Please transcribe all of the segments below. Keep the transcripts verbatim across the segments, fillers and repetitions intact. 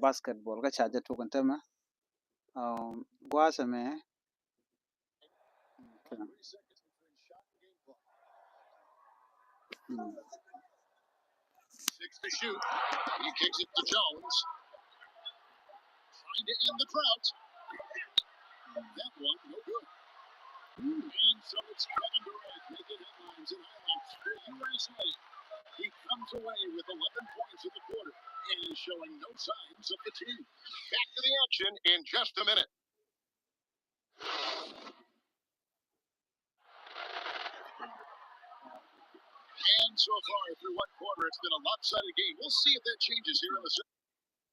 basketball kä ca jɛ tuk ɛn tämɛ. Um, gua̱a̱th ɛmɛ. Okay. Mm. Six to shoot. He kicks it to Jones. Trying to end the drought. That one, no good. And so it's Kevin Durant making headlines in highlights for U S A. He comes away with eleven points in the quarter and is showing no signs of fatigue. Back to the action in just a minute. And so far, through one quarter, it's been a lopsided game. We'll see if that changes here in the second.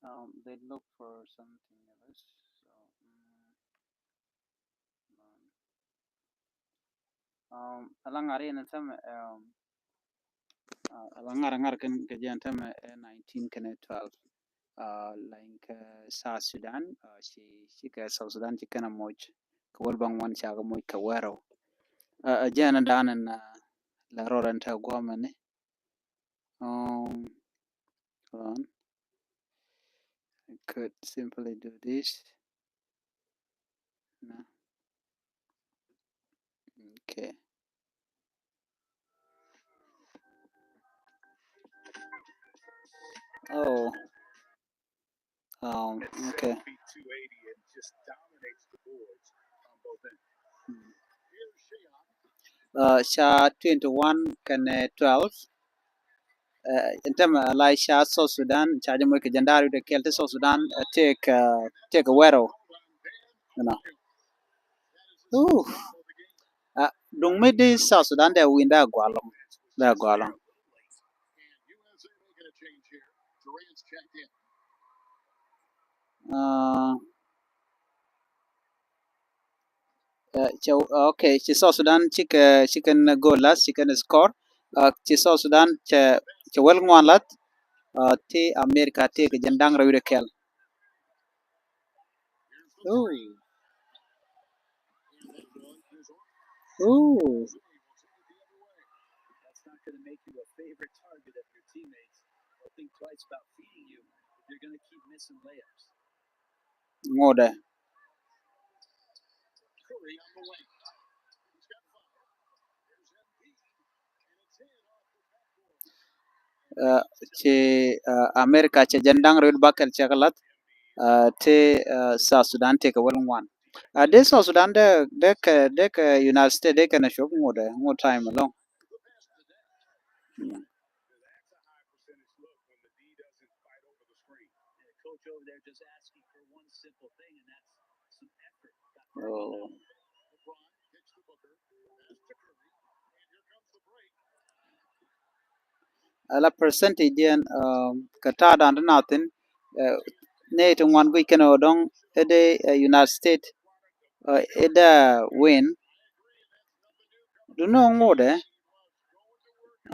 Um, they look for something else. So, mm, um, a la ŋa̱r in tämɛ, um, uh, a la ŋa̱r ŋa̱r kɛn kɛ jɛn tämɛ, eh, nineteen kɛnɛ twelve. Uh, lany kɛ South Sudan, uh, ci, ci kɛ South Sudan ci kɛn a moc kɛ wäl baŋ wan ca kɛ moc kɛ wɛrɛw. Uh, a jɛn a dan in, uh, la rɔr in te guamɛ ni. Um, hold on. I could simply do this. No. Okay. Oh. Um, okay. Uh, ca twenty-one kɛnɛ twelve. Uh, ɛn tämɛ a la ca South Sudan ca jɛ moc kɛ jɛn da̱r wi̱cdɛ kɛl ti South Sudan, uh, tëëkɛ, uh, tëëkɛ wɛrɛw. You know. Uh. Uh, duŋ mi di South Sudan dee win dee gualɔ, dee gualɔ. Uh, uh, cɛ, okay, ci South Sudan cikɛ, cikɛn goal last, cikɛn score. Uh, ci South Sudan cɛ, cɛ wäl ŋuan lath. Uh, ti America ti kɛ jɛn da̱ŋ rɛw wi̱cdɛ kɛl. Ooh. Ooh. Ŋotdɛ. Uh, ci, uh, America cɛ jɛn da̱ŋ rɛw wi̱cdɛ bäkɛl cɛ kɛ lath, uh, ti, uh, South Sudan tëëkɛ wäl ŋuan. Uh, dee South Sudan dee, dee kɛ, dee kɛ United States dee kɛn a cop ŋotdɛ, ŋot time ɛlɔ̱ŋ. Mm. Oh. Ala percentage diɛn, um, kɛ ta̱a̱ da̱a̱n ti nathin, uh, nɛy ti ŋuan guic kɛn ɣöö dɔ̱ŋ i̱ dee, uh, United States, uh, i̱ dee win. Duno ŋotdɛ,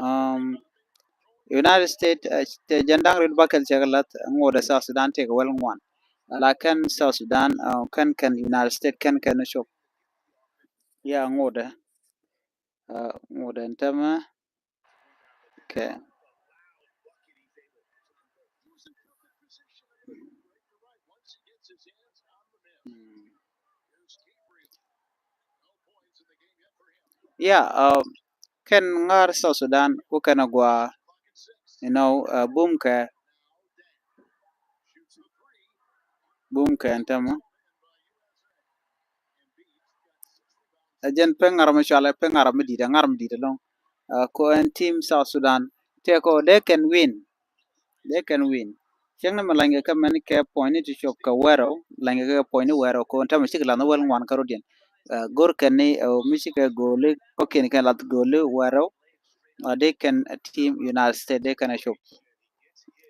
um, United States, uh, cɛ jɛn da̱ŋ rɛw wi̱cdɛ bäkɛl cɛ kɛ lath, ŋotdɛ South Sudan tëëkɛ wäl ŋuan. Ala kɛn South Sudan, uh, kɛn, kɛn United States kɛn, kɛn cop. Ya ŋotdɛ. Uh, ŋotdɛ ɛn tämɛ. Okay. Mm. Yeah, uh, kɛn ŋa̱r South Sudan ku kɛn a gua, you know, uh, bum kɛ, bum kɛ ɛn tämɛ. Ɛ jɛn pek ŋa̱r mi cualɛ, pek ŋa̱r mi di̱t, ŋa̱r mi di̱t ɛlɔ̱ŋ. Uh, ko ɛn team South Sudan tëë ko dee kɛn win. Dee kɛn win. Cäŋ ni mɛ lany kɛ kɛ mɛn kɛ point ni ti cop kɛ wɛrɛw, lany kɛ kɛ point ni wɛrɛw ko ɛn tämɛ cikɛ lath ni wäl ŋuan kä rɔ̱diɛn. Uh, go̱r kɛn ni, uh, mi cikɛ go̱o̱li kɔ̱kiɛn kɛn lath go̱o̱li wɛrɛw. Uh, dee kɛn, uh, team United States dee kɛn a cop.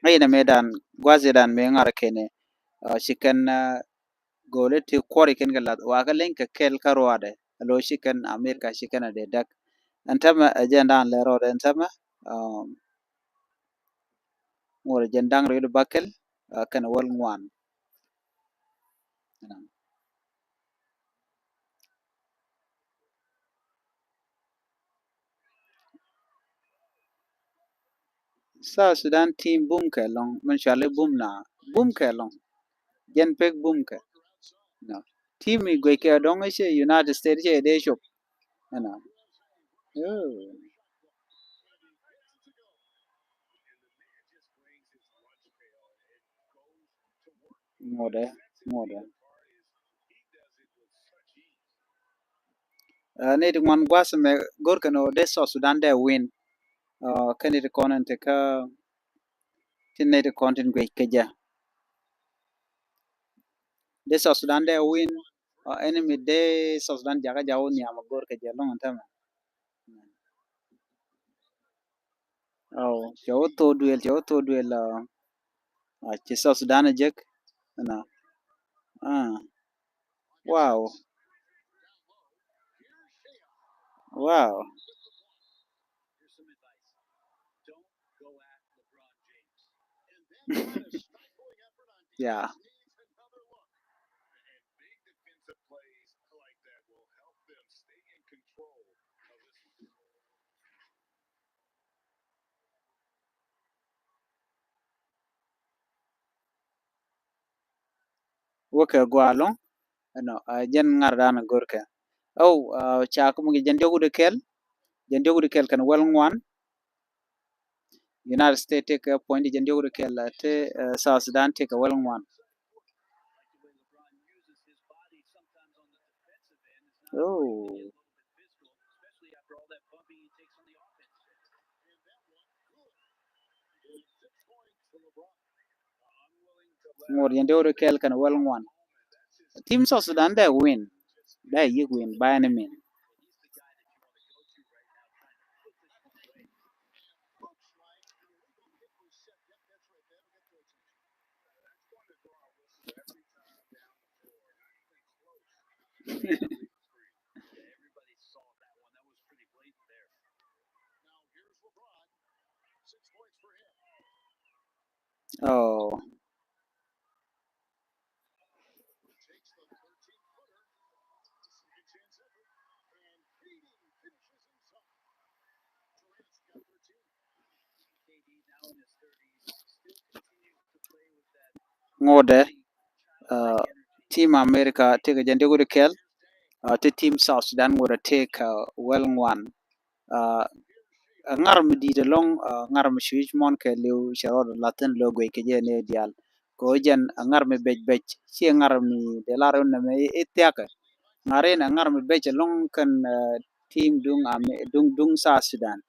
Ŋäc ni mëë dan gua̱th dan mëë ŋa̱r kɛn, uh, ci kɛn, uh, go̱o̱li ti kuɔri kɛn kɛ lath wa kɛ leny kɛ kɛl kä ruaadɛ. Alo ci kɛn America ci kɛn a dee däk. Ɛn tämɛ ɛ jɛn dan lɛ rɔɔdɛ ɛn tämɛ, um, ŋuɔr jɛn da̱ŋ rɛw wi̱cdɛ bäkɛl, uh, kɛn wäl ŋuan. South Sudan team bum kɛ ɛlɔ̱ŋ, min cuali bum na, Bum kɛ lɔŋ. Jɛn pek bum kɛ. No. Team mi guec kɛ dɔŋ i̱ cɛ United States cɛ dee cop. Ɛnɔ. Oh. Ŋuɔdɛ, ŋuɔdɛ. Ɛ, nɛy ti ŋuan gua̱a̱th ɛmɛ go̱rkɛ ni ɣöö dee South Sudan dee win. Ɛ, kä nɛy ti kɔn in ti kä, ti nɛy ti kɔn tin guic kä jɛ. Dee South Sudan dee win. Ɛ, ɛn mi dee South Sudan jakä jaw nhiam a go̱rkɛ jɛ lɔŋ in tämɛ. Ɔ, cɛ wä thok duël, cɛ wä thok duël, ɔ, ɔ, ci South Sudan a jek. Ɛnɔ. Ah. Wow. Wow. Yeah. Wä kɛ gua̱a̱ ɛlɔ̱ŋ. Ɛnɔ, ɛ, jɛn ŋa̱r dan go̱rkɛ. Ɔ, ɛ, ca kä muk jɛn diɔ̱k wut kɛl. Jɛn diɔ̱k wut kɛl kɛn wäl ŋuan. United States tëëkɛ point jɛn diɔ̱k wut kɛl, ɛ, te, ɛ, South Sudan tëëkɛ wäl ŋuan. Oh. Ŋot yɛn diɔ̱k wut kɛl kɛn wäl ŋuan. Team South Sudan dee win. Dee yik win by any means. Oh. Ŋotdɛ, ɛ, team America tëëkɛ jɛn diɔ̱k wut kɛl, ɛ, te team South Sudan ŋotdɛ tëëkɛ, ɛ, wäl ŋuan. Ɛ, ɛ ŋa̱r mi di̱i̱t ɛlɔ̱ŋ, ɛ, ŋa̱r mi cuc mɔn kɛ li̱w cɛ rɔɔdɛ la̱thin lo̱ guic kɛ jɛ ni diaal. Kɛ ɣöö jɛn ɛ ŋa̱r mi bec bec, ciɛ ŋa̱r mi dee lar wun nɛmɛ i̱ thia̱kɛ. Ŋa̱r in ɛ ŋa̱r mi bec ɛlɔ̱ŋ kɛn, ɛ, team duŋ Ame-, duŋ, duŋ South Sudan.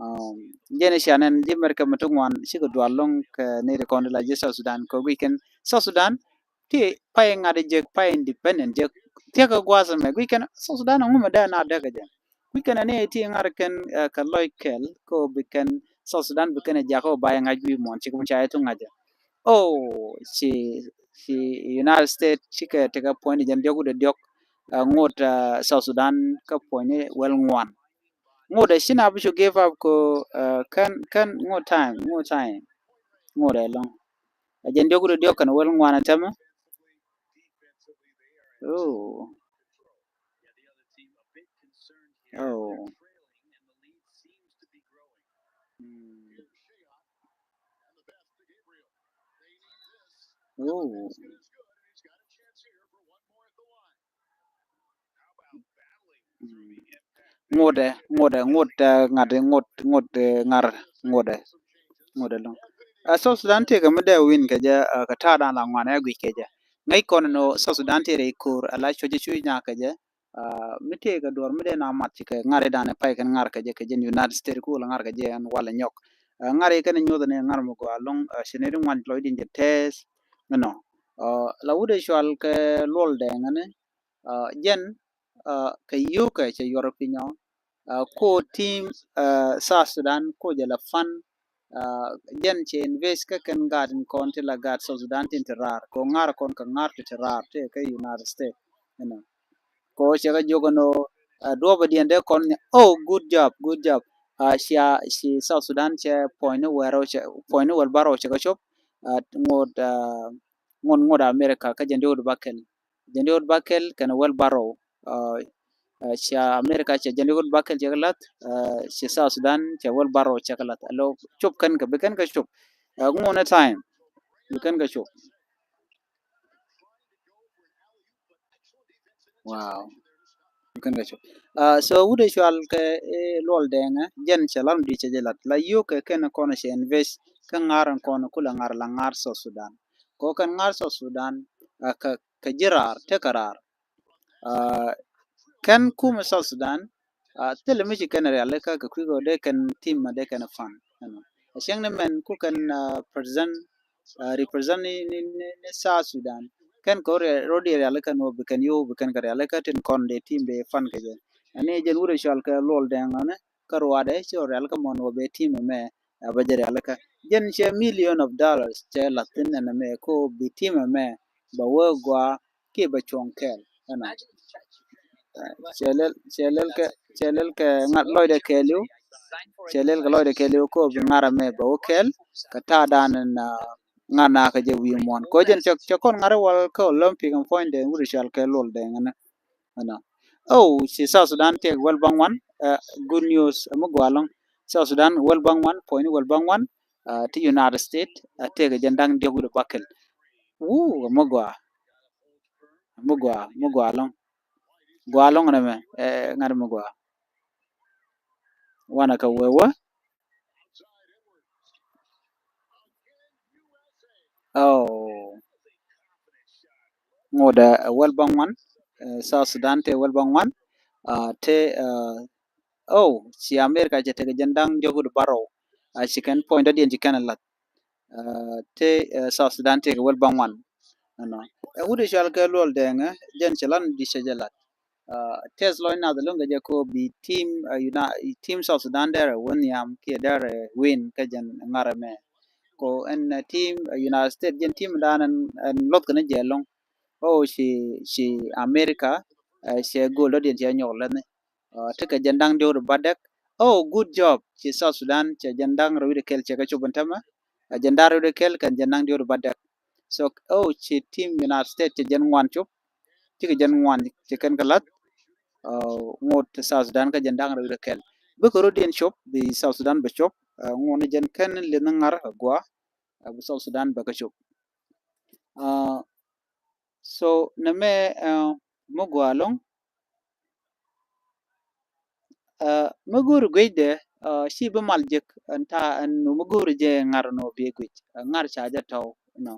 Um, jɛn i̱ ca nɛn ji̱ America mi ti ŋuan cikɛ dual ɛlɔ̱ŋ kɛ nɛy ti kɔn ti la ji̱ South Sudan kɛ guic kɛn South Sudan ti pay ŋa̱t jek, pay independent jek. Thia̱kɛ gua̱a̱th ɛmɛ guic kɛn South Sudan ɛŋu mi dee na däk kɛ jɛ. Guic kɛn ɛn i̱ ti ŋa̱r kɛn, ɛ, kɛ lɔc kɛl kɛ ɣöö bi kɛn South Sudan bi kɛn ɛ jakä ɣöö ba yɛ ŋa̱c wi̱i̱ muɔ̱ɔ̱n cik mi ca yɛ thuk ŋa̱cä. Oh, ci, ci United States cikɛ tekɛ point jɛn diɔ̱k wut diɔ̱k, ɛ, ŋot, ɛ, South Sudan kä point wäl ŋuan. Ŋot ɛ ci na bi cu give up ko, ɛ, kän, kän ŋot time, ŋot time. Ŋot ɛlɔ̱ŋ. Ɛ jɛn diɔ̱k wut diɔ̱k kɛn wäl ŋuan ɛ tämɛ. Oh. Oh. Mm. Oh. Mm. Ŋotdɛ, ŋotdɛ, ŋot, ɛ, ŋa̱t, ŋot, ŋot, ɛ, ŋa̱r, ŋotdɛ. Ŋotdɛ ɛlɔ̱ŋ. Ɛ, South Sudan tëëkɛ mi dee win kɛ jɛ, ɛ, kɛ ta̱a̱ dan la ŋuan ɛ guic kɛ jɛ. Ŋäc kɔn ɛn ɣöö South Sudan tëëkɛ i̱ ko̱r ala cuɔ̱c cuc nyaak kɛ jɛ. Ɛ, mi tëëkɛ duɔ̱ɔ̱r mi dee na mat cikɛ ŋa̱r i̱ dan ɛ pay kɛn ŋa̱r kɛ jɛ kɛ jɛn United States ku la ŋa̱r kɛ jɛ ɛn walɛ nyɔk. Ɛ, ŋa̱r i̱ kɛn nyuɔth ni ŋa̱r mi gɔaa ɛlɔ̱ŋ, ɛ, ci nɛy ti ŋuan lɔcdin jɛ tɛth. Ɛnɔ. Ɛ, la wut ɛ cual kɛ luɔl dɛŋ ɛn, ɛ, jɛn, ɛ, kɛ yio̱o̱kɛ cɛ yuɔr piny ɔ, ɛ, ko team, ɛ, South Sudan ko jɛ la fan, ɛ, jɛn cɛ invest kä kɛn gaat in kɔn ti la gaat South Sudan tin ti raar ko ŋa̱r kɔn kɛ ŋa̱r ti ti raar ti kɛ United States. Ɛnɔ. Ko cɛ kɛ jiök ɛn ɣöö, ɛ, duɔ̱ɔ̱p ɛ diɛn dee kɔn ni, oh, good job, good job. Ɛ, cia, ci South Sudan cɛ puɔ̱ny ni wɛr ɔ cɛ, puɔ̱ny ni wäl bärɔw cɛ kɛ cop, ɛ, ŋot, ɛ, ŋot, ŋot America kä jɛn diɔ̱k wut bäkɛl. Jɛn diɔ̱k wut bäkɛl kɛn wäl bärɔw. Ɛ, ɛ, cia America cɛ jɛn diɔ̱k wut bäkɛl cɛ kɛ la̱th, ɛ, ci South Sudan cɛ wäl bärɔw cɛ kɛ la̱th. Alo cop kɛn kɛ bi kɛn kɛ cop. Ɛ, ŋot ni time. bi kɛn kɛ cop. Wow. Bi kɛn kɛ cop. So wut ɛ cual kɛ Luɔl Dɛŋɛ, jɛn cɛ lam di cɛ jɛ lat la yio̱k kɛ kɛn kɔn cɛ invest kä ŋa̱r in kɔn kulɛ ŋa̱r la ŋa̱r South Sudan. Kɛ kɛn ŋa̱r South Sudan kɛ ji̱ raar tekɛ raar. Kɛn kumɛ South Sudan thilɛ mi ci kɛn rialikä kɛ kui̱ kɛ dee kɛn team ma dee kɛn fund. A cieŋ ni mɛn ku kɛn president represent ni, ni, ni, ni South Sudan. Kɛn kɛ rodi rialikä ni wä bi kɛn yo̱w bi kɛn kɛ rialikä tin kɔn dee team dee fund kɛ jɛ. Ani jɛn wut ɛ cual kɛ Luɔl Dɛŋ nɔni kä ruadɛ ci rialikä mɔn wä bɛ team mɛ a bɛ jɛ rialikä. Jɛn cɛ million of dollars cɛ lathin ɛn mɛ ko bi team mɛ bɛ wä gua kiɛ bɛ cuɔ̱ŋ kɛɛl ɛnɔ. Cɛ lɛl, cɛ lɛl kɛ, cɛ lɛl kɛ ŋa̱t lɔcdɛ kɛɛliw. Cɛ lɛl kɛ lɔcdɛ kɛɛliw ko bi ŋa̱r ɛmɛ bɛ wä kɛɛl kɛ ta̱a̱ dan in ŋa̱r na kɛ jɛ wi̱i̱ muɔ̱ɔ̱n ko jɛn cɛ, cɛ kɔn ŋa̱r wal kä Olympic in puɔ̱nydɛ wut ɛ cual kɛ Luɔl Dɛŋ ɛnɔ. Ɛnɔ. Oh, ci South Sudan tëëk wäl baŋ wan. Good news ɛmɛ gɔaa ɛlɔ̱ŋ. South Sudan wäl baŋ wan, puɔ̱nyni wäl baŋ wan. Ti United States a tëëk jɛn da̱ŋ diɔ̱k wi̱cdɛ bäkɛl. Wuu, ɛmɛ gɔaa. Ɛmɛ gɔaa, ɛmɛ gɔaa ɛlɔ̱ŋ. Gɔaa ɛlɔ̱ŋ ɛnɛ mɛ ŋa̱t ɛmɛ gɔaa. Wanɛ kɛ wee wee. Oh. Ŋotdɛ wäl baŋ wan. South Sudan tëë wäl baŋ wan. Tëë oh, ci America cɛ tekɛ jɛn da̱ŋ diɔ̱k wi̱cdɛ bärɔw. A ci kɛn puɔ̱ny dɔ̱diɛn ci kɛn ɛ la̱th. Tëë South Sudan tëë kɛ wäl baŋ wan. Ɛnɔ. Ɛ wut ɛ cual kɛ Luɔl Dɛŋɛ jɛn cɛ lan di cɛ jɛ la̱th. Tɛth lɔc nath lo̱ŋ kɛ jɛ ko bi team United, team South Sudan derɛ wä nhiam kiɛ derɛ win kä jɛn ŋa̱r ɛmɛ. Ko ɛn team United States jɛn team dan ɛn luɔth kɛn jɛ lo̱ŋ. Oh, ci, ci America cɛ goal dɔ̱diɛn cɛ nyɔk läthni. Tekɛ jɛn da̱ŋ diɔ̱k wi̱cdɛ bädäk. Oh, good job. Ci South Sudan cɛ jɛn da̱ŋ rɛw wi̱cdɛ kɛl cɛ kɛ cop ɛn tämɛ. Jɛn da̱ŋ rɛw wi̱cdɛ kɛl kɛn jɛn da̱ŋ diɔ̱k wi̱cdɛ bädäk. So oh, ci team United States cɛ jɛn ŋuan cop. Cikɛ jɛn ŋuan ci kɛn kɛ la̱th. Ŋot South Sudan kä jɛn da̱ŋ rɛw wi̱cdɛ kɛl. Bikɛ rɔ̱diɛn cop bi South Sudan bɛ cop. Ŋot ni jɛn kɛn li̱th ni ŋa̱r agua. Bi South Sudan bɛ kɛ cop. So nɛmɛ mi gɔaa ɛlɔ̱ŋ. Mi go̱o̱ri guiecdɛ ci bi mal jek ɛn ta̱a̱ ɛn mi go̱o̱ri jɛ ŋa̱r nɔ bi guic ŋa̱r ca jɛ tɔw nɔ.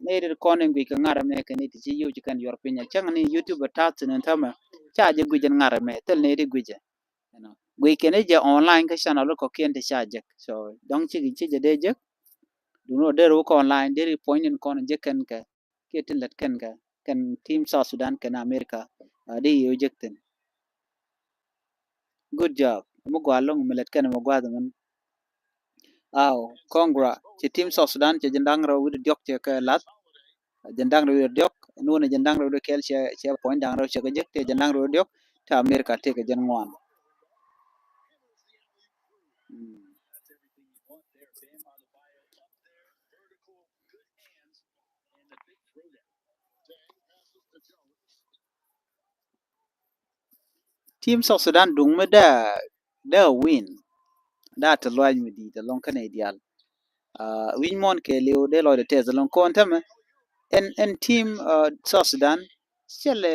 Nɛy ti kɔn in guic kɛ ŋa̱r ɛmɛ kɛ ni ti ci yio̱w ci kɛn yuɔr piny a cäŋ ni YouTube a ta̱a̱ thi̱n ɛn tämɛ ca jɛ guic ɛn ŋa̱r ɛmɛ thil nɛy ti guic ɛ. Guic kɛn i̱ jɛ online kä channel kɔ̱kiɛn ti ca jek. So dɔ̱ŋ cikɛ ci jɛ dee jek. Duŋni wä der wä kä online der i̱ puɔ̱ny in kɔn jek kɛn kɛ kiɛ tin lät kɛn kɛ kɛn team South Sudan kɛn America. Di yɛ wä jek thi̱n. Good job. Mi gɔaa loŋ mi lät kɛn mi gua̱a̱th min. Aw, congra ci team South Sudan cɛ jɛn da̱ŋ rɛw wi̱cdɛ diɔ̱k cɛ kɛ la̱th. Jɛn da̱ŋ rɛw wi̱cdɛ diɔ̱k ɛn wä ni jɛn da̱ŋ rɛw wi̱cdɛ kɛl cɛ, cɛ puɔ̱ny da̱ŋ rɛw cɛ kɛ jek tëë jɛn da̱ŋ rɛw wi̱cdɛ diɔ̱k. Tëë America tëë kɛ jɛn ŋuan. Team South Sudan duŋ mi dee, dee win. Dee a te luac mi di̱i̱t ɛlɔ̱ŋ kɛnɛ i̱ diaal. Wi̱ny muɔ̱ɔ̱n kɛɛliw dee lɔcdɛ tɛth ɛlɔ̱ŋ kɔn tämɛ. Ɛn, ɛn team South Sudan cɛlɛ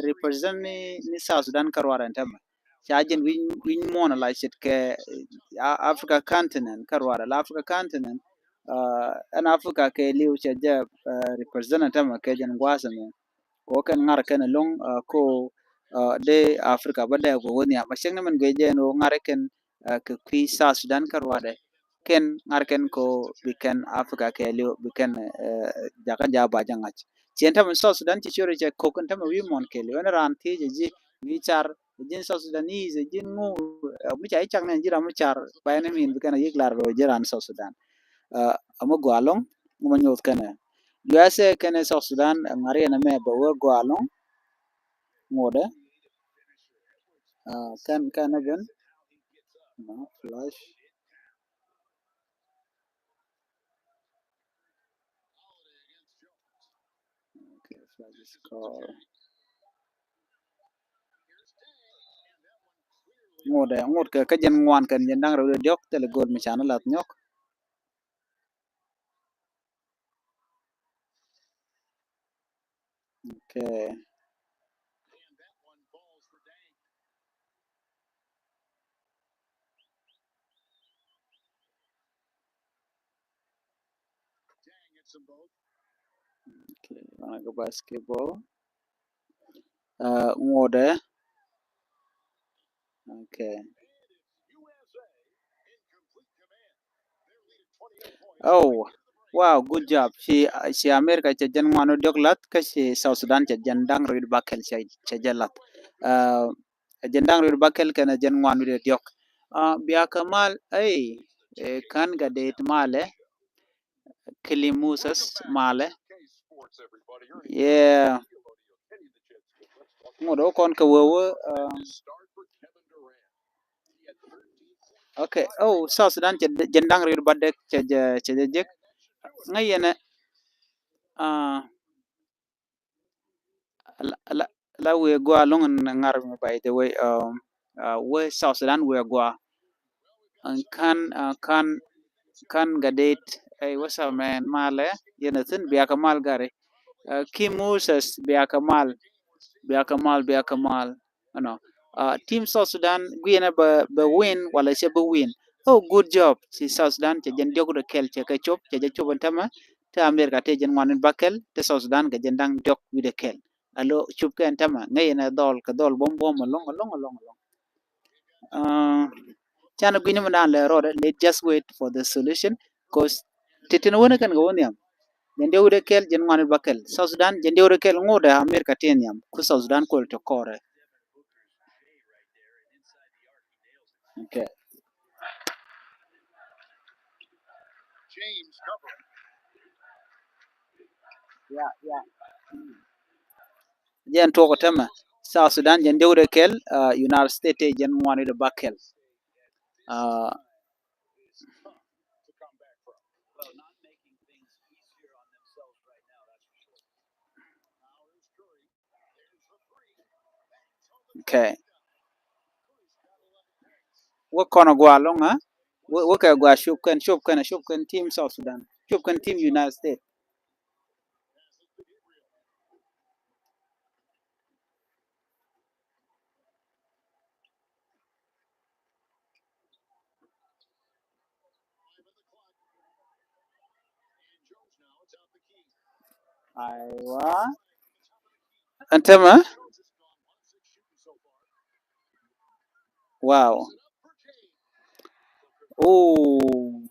represent ni, ni South Sudan kä ruar ɛn tämɛ. Ca jɛn wi̱ny, wi̱ny muɔ̱ɔ̱n ala ce̱tkɛ Africa continent kä ruar ala Africa continent. Ɛn Africa kɛɛliw cɛ jɛ represent ɛn tämɛ kɛ jɛn gua̱a̱th ɛmɛ. Ko kɛn ŋa̱r kɛn ɛlɔ̱ŋ ko dee Africa bä dee ko wä nhiam a cäŋ ni mɛn guic jɛ ɛn ɣöö ŋa̱r kɛn kɛ kui̱ South Sudan kä ruaadɛ. Kɛn ŋa̱r kɛn ko bi kɛn Africa kɛɛliw bi kɛn jakä ja̱ ba jɛ ŋa̱c. Ciɛn tämɛ South Sudan ci ciöt cɛ kok ɛn tämɛ wi̱i̱ muɔ̱ɔ̱n kɛɛliw ɛn raan thiec ɛ ji̱ wi̱i̱ car ɛ ji̱n South Sudanese ɛ ji̱n ŋu mi ca i̱ cak nɛn ji̱ ram mi car ba ɛn min bi kɛn a yi̱k lar rɔ ji̱ raan South Sudan. Ɛmɛ gɔaa ɛlɔ̱ŋ ɛmɛ nyoth kɛnɛ U S A kɛnɛ South Sudan ɛ ŋa̱r yɛn ɛmɛ bɛ wee gɔaa ɛlɔ̱ŋ. Ŋotdɛ kɛn, kɛn ɛ ben flash. Ŋotdɛ ŋot kɛ kä jɛn ŋuan kɛn jɛn da̱ŋ rɛw wi̱cdɛ diɔ̱k thilɛ go̱o̱l mi canɛ lath nyɔk. Okay. Okay, wanna go basketball. Uh, ŋuɔdɛ. Okay. Oh, wow, good job. Ci, ci America cɛ jɛn ŋuan wi̱ diɔk lath, kä ci South Sudan cɛ jɛn da̱ŋ rɛw wi̱cdɛ bäkɛl cɛ, cɛ jɛ lath. Uh, jɛn da̱ŋ rɛw wi̱cdɛ bäkɛl kɛnɛ jɛn ŋuan wi̱cdɛ diɔk. Uh, bia kɛ mal, ey, eh, kan ga det malɛ. Kili Moses malɛ. Yeah. Ŋot wä kɔn kɛ wee wä, uh, okay. Oh, South Sudan cɛ jɛn da̱ŋ rɛw wi̱cdɛ bädäk cɛ jɛ, cɛ jɛ jek. Ŋäc yɛnɛ, uh, la, la, la wëë gɔaa ɛlɔ̱ŋ in ŋa̱r mi, by the way, um, uh, wëë South Sudan wëë gɔaa. Ɛn kan, uh, kan, kan ga det, hey, what's up, man? Malɛ, yɛn a thi̱n, bia kɛ mal gari. Uh, Kim Moses, bia kɛ mal, bia kɛ mal, bia kɛ mal. You know, uh, team South Sudan guiɛnɛ bɛ, bɛ win wala cɛ bɛ win. Oh, good job. Ci South Sudan cɛ jɛn diɔk wi̱cdɛ kɛl cɛ kɛ cop, cɛ jɛ cop ɛn tämɛ. Te America te jɛn ŋuan wi̱cdɛ bäkɛl, te South Sudan kɛ jɛn da̱ŋ diɔk wi̱cdɛ kɛl. Alo cop kɛ ɛn tämɛ, ŋäc yɛnɛ dhɔl kɛ dhɔl buɔ̱m buɔ̱m ɛlɔ̱ŋ, ɛlɔ̱ŋ, ɛlɔ̱ŋ, ɛlɔ̱ŋ. Uh, canɛ gui̱ni mi da̱a̱n lɛ rɔɔdɛ, let just wait for the solution, 'cause ti tin wä ni kɛn kɛ wä nhiam. Jɛn diɔk wi̱cdɛ kɛl, jɛn ŋuan wi̱cdɛ bäkɛl. South Sudan, jɛn diɔk wi̱cdɛ kɛl, ŋotdɛ America tin nhiam, ku South Sudan kuɔl ti kɔrɛ. Okay. Yeah, yeah. Jɛn tuɔk tämɛ. South Sudan jɛn diɔk wi̱cdɛ kɛl, uh, United States jɛn ŋuan wi̱cdɛ bäkɛl. Uh, okay. Wä kɔn a gɔaa ɛlɔ̱ŋ, ha? Wä, wä kɛ gɔaa, cop kɛn, cop kɛn, cop kɛn team South Sudan. Cop kɛn team United States. Aywa. Ɛn tämɛ. Wow. Oh.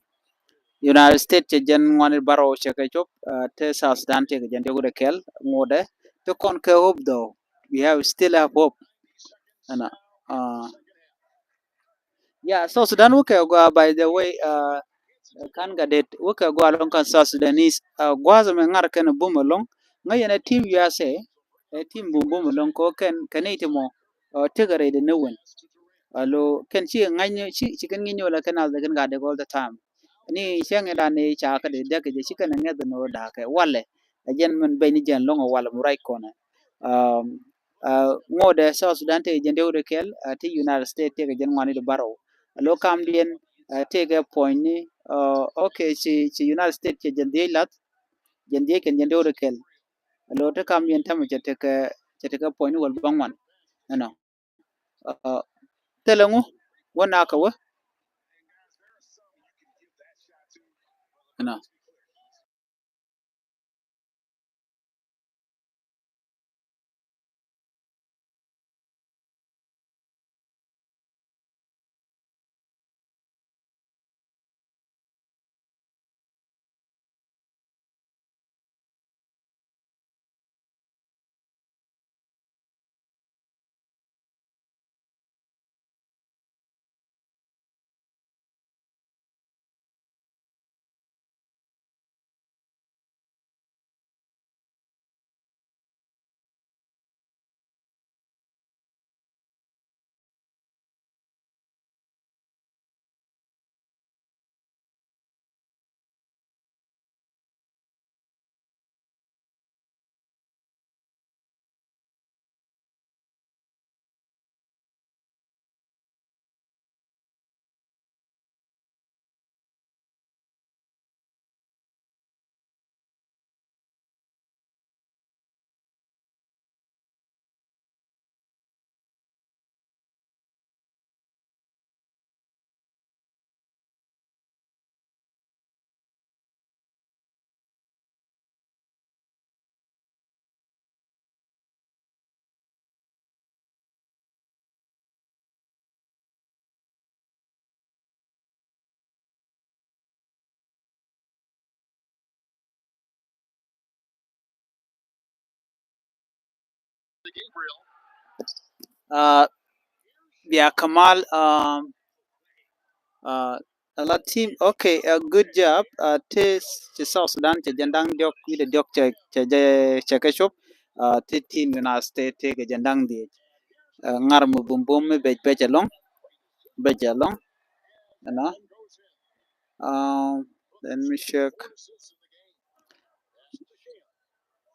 United States cɛ jɛn ŋuan wi̱cdɛ bärɔw cɛ kɛ cop, uh, te South Sudan tëëkɛ jɛn diɔk wi̱cdɛ kɛl, ŋotdɛ. Te kɔn kɛ hope though. We have, still have hope. Ɛnɔ. Uh, yeah, South Sudan wä kɛ gɔaa, by the way, uh, kan ga det wä kɛ gɔaa ɛlɔ̱ŋ, kan South Sudanese, uh, gua̱a̱th ɛmɛ ŋa̱r kɛn bum ɛlɔ̱ŋ. Ŋäc yɛnɛ team U S A, ɛ team bum bum ɛlɔ̱ŋ, kɛ kɛn kɛ nɛy ti mɔ, uh, tekɛ rɛydɛ ni win. Alo kɛn ci ŋa̱c ni, ci, ci kɛn ŋi̱ny ni wala kɛn nath kɛn ga dek all the time. Ni cäŋ ilan ni ca kä dee dek jɛ, ci kɛn ŋɛth ni wä da̱a̱kɛ walɛ. Ɛ jɛn min ben ni jɛn ɛlɔ̱ŋ walɛ mu ruac kɔnɛ. Um, uh, ŋotdɛ South Sudan tëëkɛ jɛn diɔk wi̱cdɛ kɛl, uh, te United States tëëkɛ jɛn ŋuan wi̱cdɛ bärɔw. Alo kamdiɛn, uh, tëëkɛ puɔ̱nyni, uh, okay, ci, ci United States cɛ jɛn dhiec lath, jɛn dhiec kɛn jɛn diɔk wi̱cdɛ kɛl. Alo te kamdiɛn tämɛ cɛ tekɛ, cɛ tekɛ puɔ̱nyni wäl bäŋuan. Ɛnɔ. Uh, thilɛ ŋu wä nakä wä. Ɛnɔ. Uh, bia Kamal, um, uh, a la team. Okay, uh, good job. Uh, ti ti South Sudan cɛ jɛn da̱ŋ diɔk wi̱dɛ diɔk cɛ cɛ jɛ cɛ kɛ cop. Uh, ti team United States ti kɛ jɛn da̱ŋ dhiec. Uh, ŋar mi bum bum mi bec bec along, bec along. You know. Um, let me check.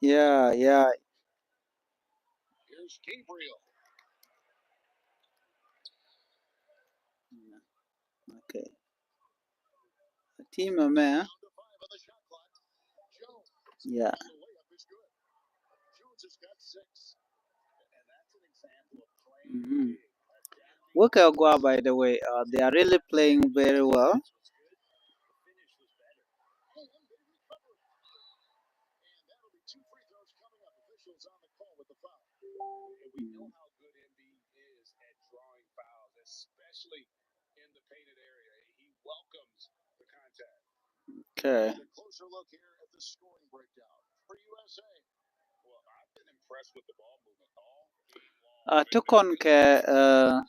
Yeah, yeah. Okay. Team ɛmɛ. Yeah. Mm-hmm. Wekɛ gua, by the way, uh, they are really playing very well. Okay. Uh, ti kɔn kɛ, uh,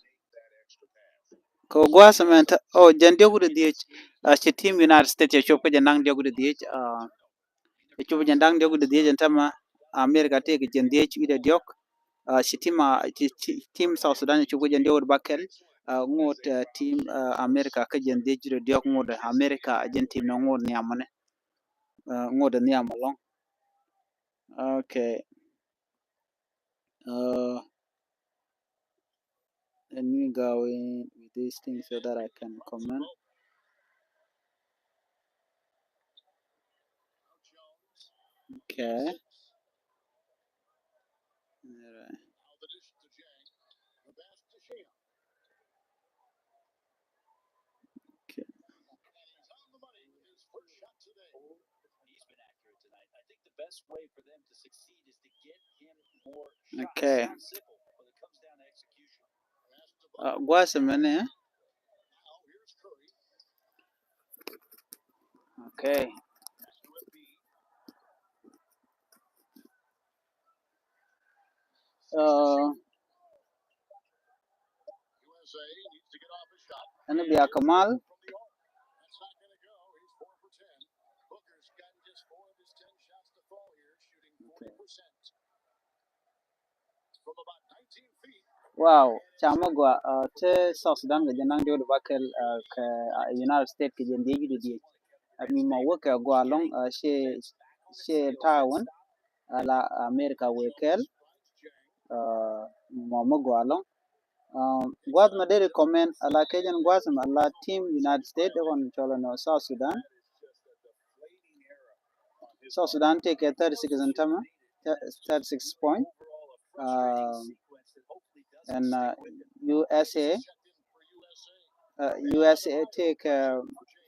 kɛ gua̱a̱th mɛn ta, oh, jɛn diɔk wi̱dɛ dhiec. Uh, ci team United States cɛ cop kä jɛn da̱ŋ diɔk wi̱dɛ dhiec. Uh, cɛ cop jɛn da̱ŋ diɔk wi̱dɛ dhiec ɛn tämɛ. America tëëkɛ jɛn dhiec wi̱dɛ diɔk. Uh, ci team, uh, ci, ci, team South Sudan cɛ cop kä jɛn diɔk wi̱dɛ bäkɛl. Uh, ŋot, uh, team, uh, America kä jɛn dhiec wi̱dɛ diɔk ŋot America jɛn team ni ŋot nhiamɔni. Uh, ŋot nhiam along. Okay. Uh, let me go in with this thing so that I can comment. Okay. All right. Okay. Okay. Uh, gua̱a̱th mɛn ni. Okay. Uh, ɛn bia Kamal. Okay. Wow, ca mi gɔaa, uh, ti South Sudan kɛ jɛn da̱ŋ diɔk wi̱dɛ bäkɛl, uh, kɛ, uh, United States kɛ jɛn dhiec wi̱dɛ dhiec. Uh, mi mɔ wä kɛ gɔaa ɛlɔ̱ŋ, uh, ci, ci ta̱a̱ wän, uh, la America wëë kɛɛl. Uh, mi mɔ mi gɔaa ɛlɔ̱ŋ. Uh, gua̱a̱th mɛ deri comment, ala kɛ jɛn gua̱a̱th mɛ ala team United States dee kɔn cɔl ɛn South Sudan. South Sudan tëëkɛ thirty six ɛn tämɛ, thirty six point. Um, and, uh, U S A, uh, U S A tëëkɛ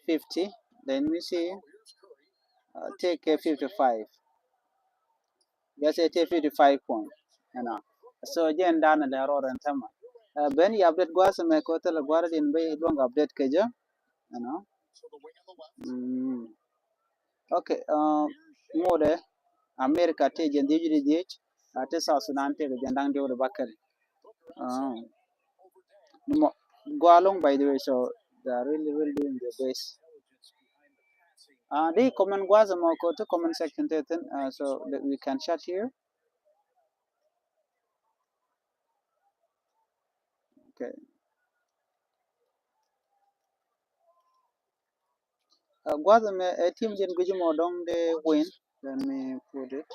fifty. Let me see. Uh, tëëkɛ fifty five. U S A tëë fifty five point. You know. So jɛn dan lɛ rɔ ɛn tämɛ. Uh, ben yɛ update gua̱a̱th mɛ kɛ thilɛ gua̱a̱th din ben luɔ̱ŋ update kɛ jɛ. You know. Mm. Okay, uh, ŋotdɛ America tëë jɛn dhiec wi̱dɛ dhiec, uh, ti South Sudan tëë kɛ jɛn da̱ŋ diɔk wi̱dɛ bäkɛl. Uh, ni mɔ gɔaa ɛlɔ̱ŋ, by the way, so they are really, really doing their best. Uh, di comment gua̱a̱th mɔ kɛ ti comment section tëë thi̱n, uh, so that we can chat here. Okay. Uh, gua̱th mɛ, uh, team jɛn guic mɔ dɔ̱ŋ dee win. Let me put it.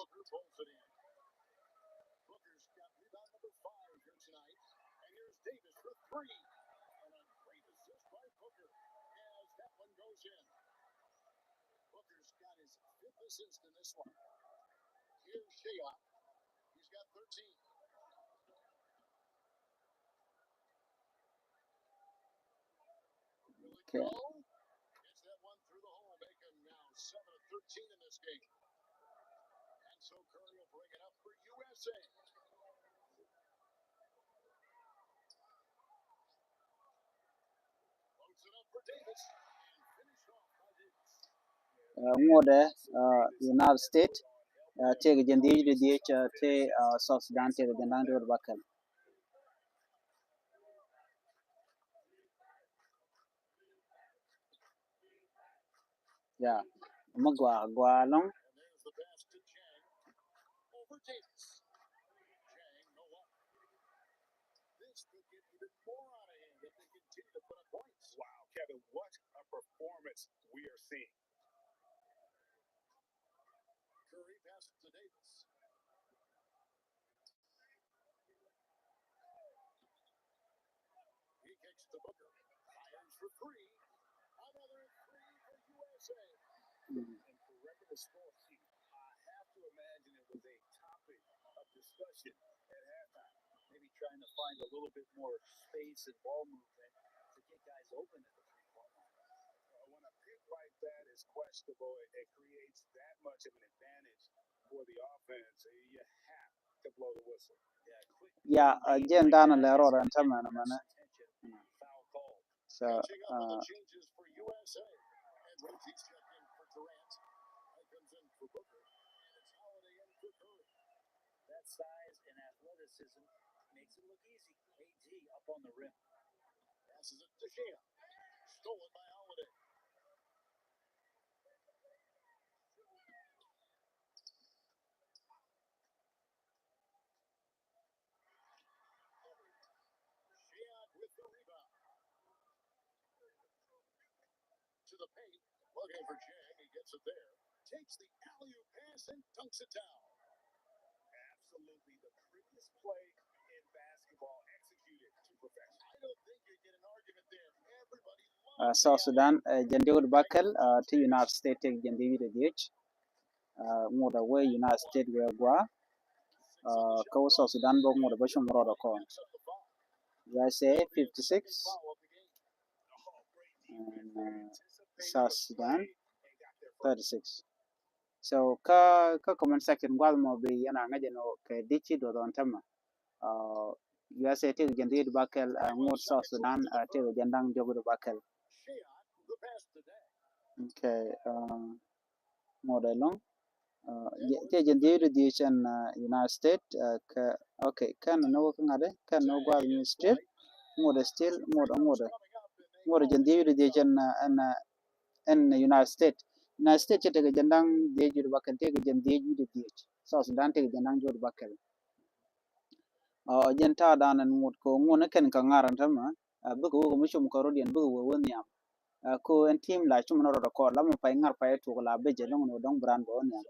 Okay. Uh, ŋotdɛ, uh, United States. Tëëkɛ jiɛn dhieec wi̱cdɛ dhieec, tëë South Sudan tëëkɛ jiɛn da̱ŋ diɔ̱k wi̱cdɛ bäkɛl. Ya, mi gɔaa, gɔaa ɛlɔ̱ŋ. This could get even more out of hand if they continue to put up points. Wow, Kevin, what a performance we are seeing. Curry passes to Davis. He kicks to Booker. Fires for three. Another three for U S A. And for regular score, I have to imagine it was a topic of discussion at halftime. Maybe trying to find a little bit more space and ball movement to get guys open at the three-point line. When a pick like that is questionable, it creates that much of an advantage for the offense. You have to blow the whistle. Yeah, quick. Ya, uh, jiɛn da̱a̱n lɛ rɔɔd ɛn tämɛ nɛ mɛnɛ. So, uh, that size and athleticism makes it look easy. A D up on the rim. Passes it to Shea. Stolen by Holiday. Shea with the rebound. To the paint, looking for Jang. He gets it there. Takes the alley-oop pass and dunks it down. Absolutely the prettiest play in basketball executed to perfection. I don't think you get an argument there. Everybody loves South Sudan, jiɛn diɔ̱k wi̱cdɛ bäkɛl, ti United States tëëkɛ jiɛn dhieec wi̱cdɛ dhieec. Ŋot ɛ wee United States wee gɔaa. Kä wä South Sudan bä ŋot ɛ bä cum rɔɔd ɛ kɔn. U S A fifty six and, uh, South Sudan thirty six. So kä, kä comment section gua̱th mɔ bi yɛn a ŋäc ɛn ɔ kɛ di̱c ci duɔth ɔn tämɛ. Uh, U S A tëëkɛ jiɛn dhieec wi̱cdɛ bäkɛl, uh, ŋot South Sudan, uh, tëëkɛ jiɛn da̱ŋ diɔ̱k wi̱cdɛ bäkɛl. Okay, uh, ŋot ɛlɔ̱ŋ. Uh, tëë jiɛn dhieec wi̱cdɛ dhieec ɛn, uh, United States, uh, kɛ, okay, kɛn ni wä kä ŋa̱t ɛ, kɛn ni wä gua̱th mi States, ŋot ɛ still, ŋot ɛ, ŋot ɛ. Ŋot ɛ jiɛn dhieec wi̱cdɛ dhieec ɛn, uh, ɛn, uh, ɛn United States. United States cɛ tëëkɛ jiɛn da̱ŋ dhieec wi̱cdɛ bäkɛl, tëëkɛ jiɛn dhieec wi̱cdɛ dhieec. South Sudan tëëkɛ jiɛn da̱ŋ diɔ̱k wi̱cdɛ bäkɛl. Uh, jiɛn ta̱a̱ da̱a̱n ɛn ŋot kɛ ŋot ni kɛn kɛ ŋa̱r ɛn tämɛ, uh, bikɛ wä kɛ mi cum kɛ rɔ̱diɛn bikɛ wä wä nhiam. Uh, ko ɛn team la cum ni rɔɔd ɛ kɔɔr la mi pay ŋa̱r pay tuɔk la becɛ lɔŋ ni wä dɔ̱ŋ bi raan bɛ wä nhiam.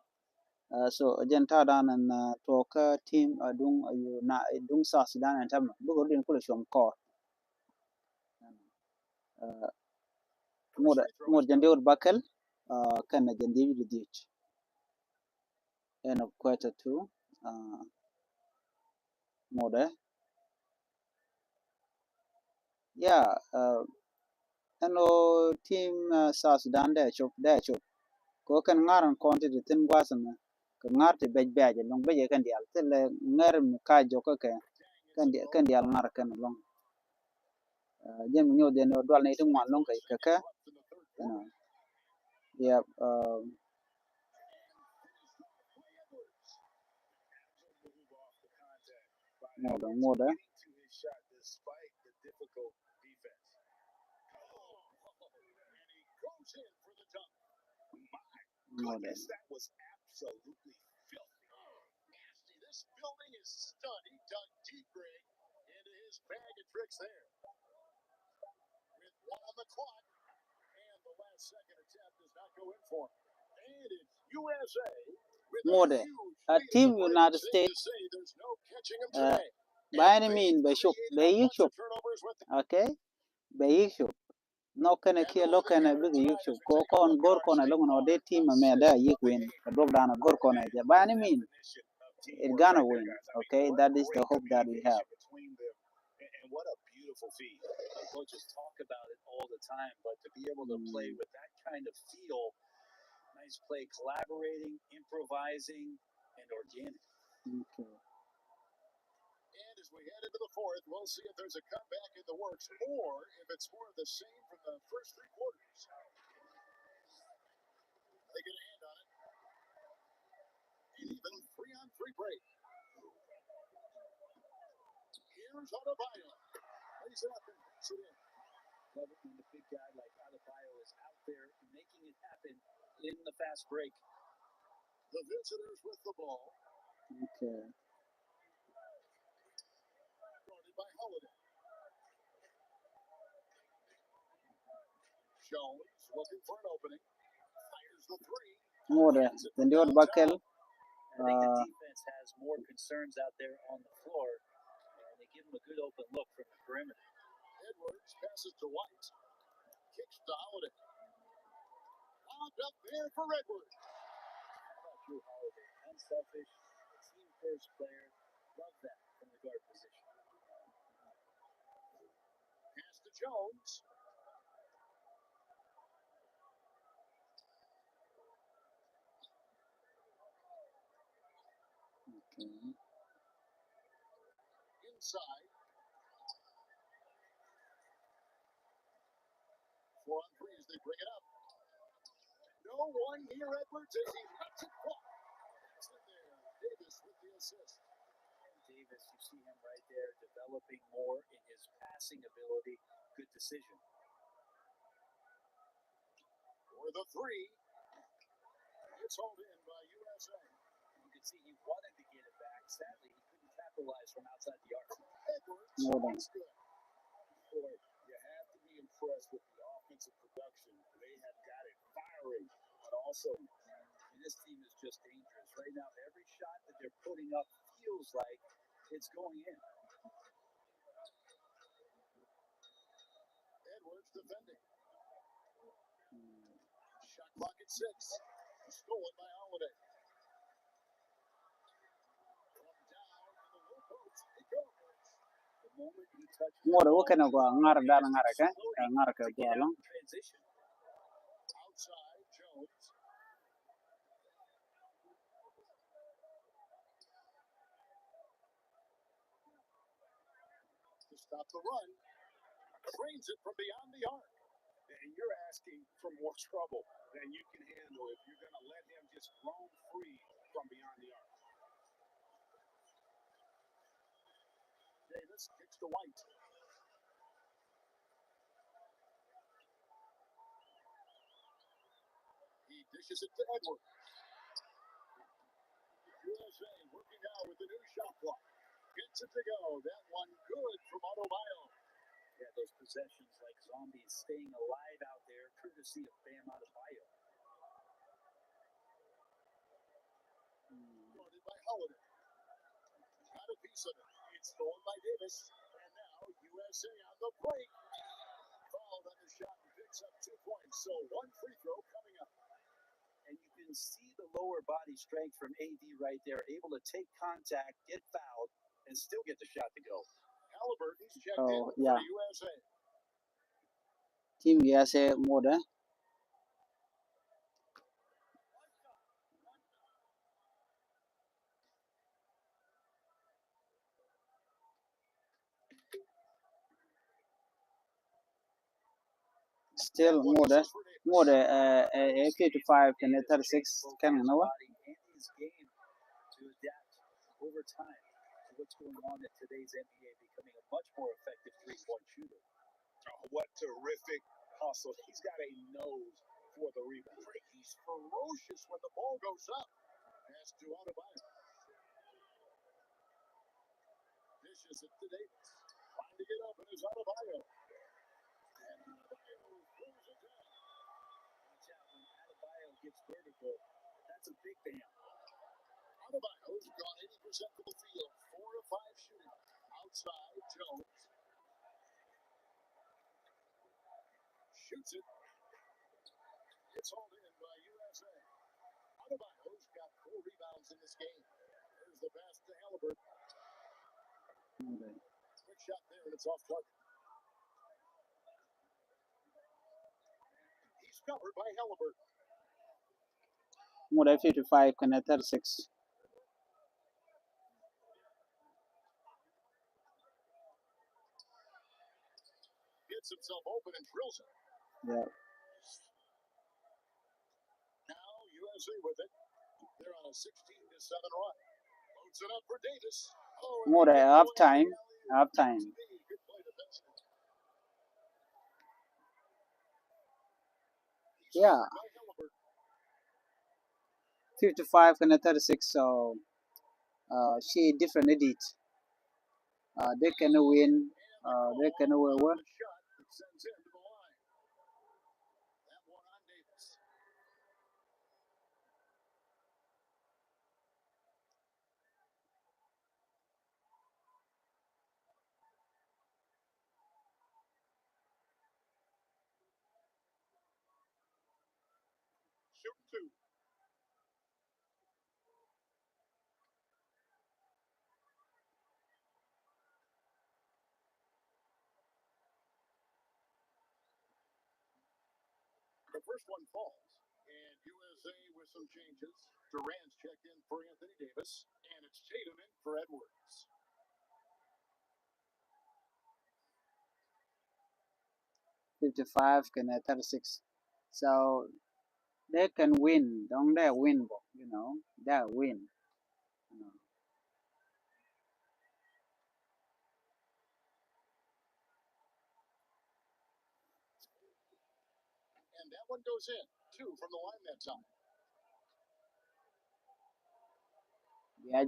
Uh, so jiɛn ta̱a̱ da̱a̱n ɛn, uh, tuɔk kä team, uh, duŋ, uh, Uni-, duŋ South Sudan ɛn tämɛ bikɛ rɔ̱diɛn kulɛ cum kɔɔr. Uh, ŋot ɛ, ŋot jiɛn diɔ̱k wi̱cdɛ bäkɛl, uh, kɛn jiɛn dhieec wi̱cdɛ dhieec. End of quarter two, uh, ŋot ɛ. Yeah, uh, ɛn ɣöö team, uh, South Sudan dee cop, dee cop. Kɛ ɣöö kɛn ŋa̱r ɛn kɔn ti ti thi̱n gua̱a̱th ɛmɛ. Kɛ ŋa̱r ti bɛc bɛc ɛlɔ̱ŋ, bɛc ɛ kɛn diaal. Thilɛ ŋa̱r mi ka jɔk kä kɛ, kɛn diaal, kɛn diaal ŋa̱r kɛn ɛlɔ̱ŋ. Uh, jɛn mi nyuɔth jɛn ɣöö dual ni ti ŋuan ɛlɔ̱ŋ kɛ, kɛ kɛ. You know. Yep, um, Ŋotdä, ŋotdä. Ŋotdä. Ŋotdä. A team United States, uh, by any mean bɛ cop, bɛ yi̱k cop. Okay? Bɛ yi̱k cop. Nhɔk kɛnɛ kiɛ lo̱k kɛnɛ bikɛ yi̱k cop. Kɛ kɔn go̱r kɔn ɛ lo̱k nɔ dee team ɛmɛ dee a yi̱k win. Kɛ duɔ̱k dan a go̱r kɔn ɛ jɛ. By any mean, it gonna win. Okay? That is the hope that we have. And, and what a beautiful feat. Coaches talk about it all the time, but to be able to play with that kind of feel, nice play, collaborating, improvising, and organic. Okay. And as we head into the fourth, we'll see if there's a comeback in the works or if it's more of the same from the first three quarters. They get a hand on it. And even three on three break. Here's Adebayo. Lays it up and puts it in. Love it when the big guy like Adebayo is out there making it happen in the fast break. The visitors with the ball. Okay. Guarded by Holiday. Jones looking for an opening. Fires the three. Ŋuɔ̱tdɛ, then di ɣöö ba kɛl. I think the defense has more concerns out there on the floor, and they give him a good open look from the perimeter. Edwards passes to White. Kicks to Holiday. Lobbed up there for Edwards. How about Jrue Holiday? Unselfish, team first player. Love that from the guard position. Pass to Jones. Okay. Inside. Four on three as they bring it up. No one near Edwards as he lets it fly. That's in there. Davis with the assist. Davis, you see him right there developing more in his passing ability. Good decision. For the three. It's hauled in by U S A. You can see he wanted to get it back. Sadly, he couldn't capitalize from outside the arc. Edwards. Well done. That's good. Boy, you have to be impressed with the offensive production. They have got it firing, but also, and this team is just dangerous. Right now, every shot that they're putting up feels like it's going in. Edwards defending. Shot clock at six. Stolen by Holiday. From down in the low post, it goes. The moment he touches the ball, ŋuɔ̱t wä kɛn a gɔaa ŋa̱r dan ŋa̱r kɛ ŋa̱r kɛ gɔaa lɔ̱ŋ. Outside, Jones. To stop the run. Drains it from beyond the arc. And you're asking for more trouble than you can handle if you're going to let him just roam free from beyond the arc. Davis kicks to White. He dishes it to Edwards. U S A working now with the new shot clock. Gets it to go. That one good from Adebayo. Yeah, those possessions like zombies staying alive out there, courtesy of Bam Adebayo. Guarded by Holiday. Got a piece of it. It's stolen by Davis. And now U S A on the break. Fouled on the shot and picks up two points. So one free throw coming up. And you can see the lower body strength from A D right there, able to take contact, get fouled, and still get the shot to go. Halliburton's checked in for the U S A. Team U S A ŋuɔ̱tdɛ. Still ŋuɔ̱tdɛ, ŋuɔ̱tdɛ, ɛ, ɛ, ɛ, fifty-five kɛnɛ thirty-six kɛn kɛn wä. Over time, what's going on in today's N B A becoming a much more effective three-point shooter. Oh, what terrific hustle. He's got a nose for the rebound. He's ferocious when the ball goes up. Pass to Adebayo. Dishes it to Davis. Finding it open is Adebayo. And Adebayo throws it down. Watch out when Adebayo gets vertical. That's a big man. Adebayo's gone eighty percent from the field. Four of five shooting. Outside, Jones. Shoots it. It's hauled in by U S A. Adebayo's got four rebounds in this game. There's the pass to Halliburton. Quick shot there, and it's off target. He's covered by Halliburton. Ŋuɔ̱tdɛ fifty-five kɛnɛ thirty-six. Gets himself open and drills it. Yeah. Now U S A with it. They're on a sixteen to seven run. Loads it up for Davis. Oh, and Ŋot ɛ half time, half time. Good play defensively. Yeah. Fifty-five kɛnɛ thirty-six, so uh, ci different ni dit. Uh, dee kɛn win, uh, dee kɛn wee wä. Shoot two. The first one falls, and U S A with some changes. Durant's checked in for Anthony Davis, and it's Tatum in for Edwards. Fifty-five kɛnɛ thirty-six. So they can win, dɔ̱ŋ dee win bɔ, you know, dee win. You know. And that one goes in. Two from the line that time. Bia